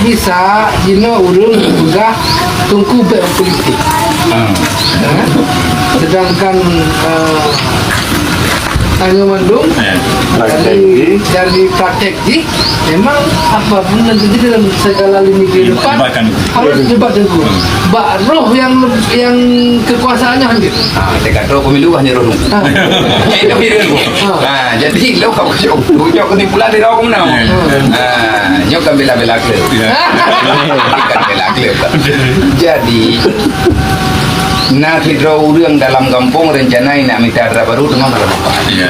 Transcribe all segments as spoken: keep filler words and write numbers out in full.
Bisa jinoe ureuëng peugah Teungku bék politik. Ha. Ha? Sedangkan, eh, tanyoe mandum, eh, dari, dari praktek jih, memang apa pun yang terjadi dalam segala lini kehidupan, harus debat Teungku. Hmm. Bak roh yang, yang kekuasaannya hadir. Ha, teuka troh pemilu hanya roh Teungku. Ha. Nyan itu pilihan Teungku. Ha. Ha, jadi lo kau cok, cok kesimpulan dari awak menang. Hmm. Ha, nyoe kan bela-bela klub. Ya. Kan bela klub. Jadi, na sidroe ureuëng dalam gampông rencana nak mita dara barô teuma kalau Ya.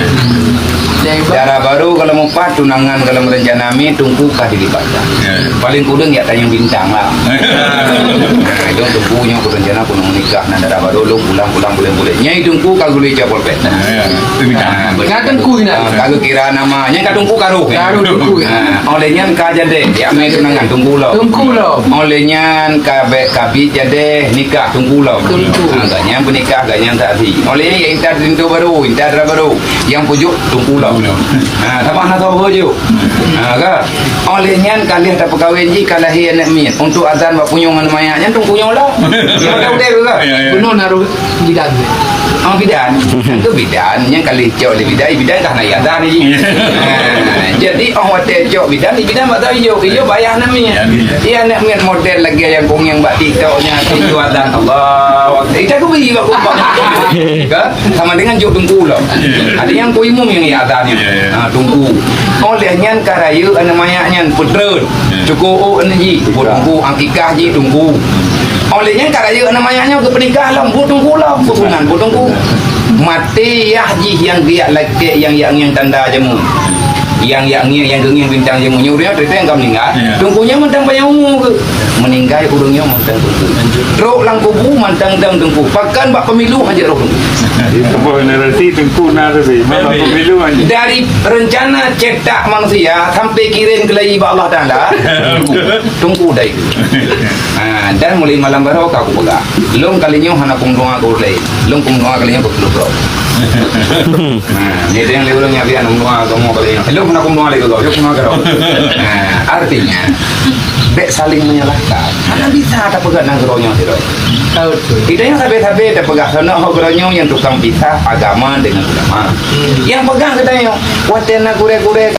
Dara barô kalau mupat, tunangan kalau merencana mi, Teungku ka dilibatkan. Ya. Paling kurang ya tanya bintang lah. Nah, itu Teungku nyoe rencana pun menikah, nah dara barô lo pulang-pulang boleh-boleh. Nyai Teungku ka guli capol pet. Ya, ya. Itu nikah. Nah, Ka Teungku ina. Ah, ka kira nama, nyai ka Teungku karuh. Karuh Teungku. Nah, oleh nyan ka jadi, ya mai tunangan Teungku lo. Teungku lo. Oleh nyan ka be-, ka bit jadi nikah Teungku lo. Teungku. Ah, ganyang bernikah, ganyang saksi. Oleh nyan ya intat pintu baru, intat dara baru. Yang pujuk Teungku lo. Teungku lo. Ha, sama hana tahu je. Ha, ka. Oleh nyan ka lheueh tapeukawen jih ka lahé aneuk miet. Untuk azan bak punyueng ngon manyak nyan Teungku nyoe lah. Nyoe dah udeb ke? Ya, ya. Bunoe naruh bidan. Oh, bidan. Itu bidan. Nyan ka lheueh cok lé bidan. Bidan ka hana azan jih. Ya. Ha, jadi oh watèe cok bidan, bidan bak tahu ijo. Ijo bayah aneuk miet. Ya, ya. Iya aneuk miet model lagèe nyang kongeng bak TikTok nyan. Itu azan Allah. Itu aku beli bak kumpak. Ka? Sama dengan jok Teungku lo. Ya. Ada yang ku imum yang ya azan nyan. Ya, ya. Ha, Teungku. Oleh nyan ka rayeuk aneuk manyak nyan peutreun. Ya. Cukup oh aneuk jih, buet Teungku, akikah jih Teungku. Oleh nyan ka rayeuk aneuk manyak nyan keu peunikah lom, buet Teungku lom, buet sunat, buet Teungku. Maté yah jih nyang geujak lakèe nyang yak ngieng tanda jameun. Nyang yak ngieng, nyang geungieng bintang jameun. Nyoe ureueng nyoe teuntèe ka meuninggai. Ya. Teungku nyan mantong panyang umu keu. Meuninggai ureueng nyoe mantong Teungku. Trok lam kubu mantong dang Teungku. Pakon bak pemilu hana roh Teungku. Di sebuah generasi Teungku na teubi. Maka pemilu hanya. Dari rencana cetak manusia sampai kirim keulayi bak Allah Taala, Teungku dai. Ha, dan mulai malam baru ka aku peugah. Lôn kali nyoe hana kumeudoa keu ureueng laén. Lôn kumeudoa kali nyoe keu droe. Ha, ni ada yang lewat nyabian kumeudoa kamu kali nyoe. Lôn hana kumeudoa lé keu droe, kumeudoa keu droe. Ha, artinya, bèk saling menyalahkan. Hana bisa tapeugah nanggroe nyoe sidroe. Betul. Kita yang sabe-sabe tapeugah sono ho geutanyoe nyang tukang pisah agama dengan ulama. Hmm. Yang peugah geutanyoe, watèe na gurèe-gurèe